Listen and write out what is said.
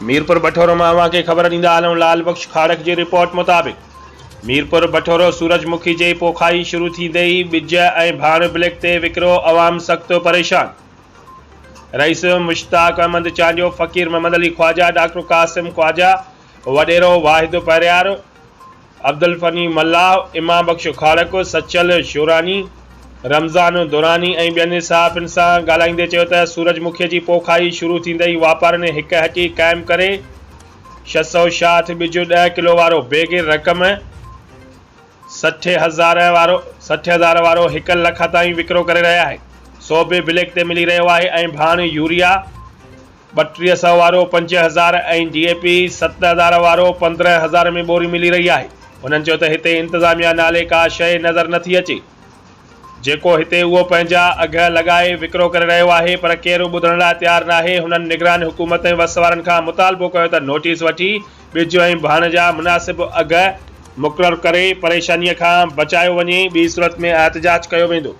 ميرپور بٺورو مان اوهان کي خبر ڏيندا هلون لال بخش کاڙڪ جي رپورٽ مطابق ميرپور بٺورو سورج مکي جي پوکائي شروع ٿيندي ئي ٻج ۽ ڀاڻ بليڪ تي وڪرو عوام سخت پريشان رئيس مشتاق احمد چانڊيو فقير محمد علي خواجه ڊاڪٽر قاسم خواجه وڏيرو واحد پهريار عبدالفني ملاح، امام بخش کاڙڪ، سچل شوراني، رمضان دراني ۽ ٻين صحافين سان ڳالهائيندي چيو ته سورج مکي جي پوکائي شروع ٿيندي ئي واپارين هڪ هٽي قائم ڪري 666 ٻج ڏهه ڪلو وارو بيگ رقم 60 هزار 60 هزار وارو هڪ لک تائين وڪرو ڪري رهيا آهن سو به بليڪ تي ملي رهيو آهي ۽ ڀاڻ يوريا 32 سئو وارو 5000 ۽ ڊي اي پي 7000 وارو 15000 ۾ ٻوري ملي رهي آهي. هنن چيو ته هتي انتظاميا نالي ڪا شيء نظر نه ٿي اچي. جيڪو هتي اهو پنهنجا اگهه لڳائي وڪرو ڪري رهيو آهي پر ڪير ٻڌڻ لاء تيار ناهي. هنن نگران حڪومت ۽ وس وارن کان مطالبو ڪيو ته نوٽيس وٺي ٻج ۽ ڀاڻ جا مناسب اگهه مقرر ڪري پريشانيء کان بچايو وڃي ٻي صورت ۾ احتجاج ڪيو ويندو.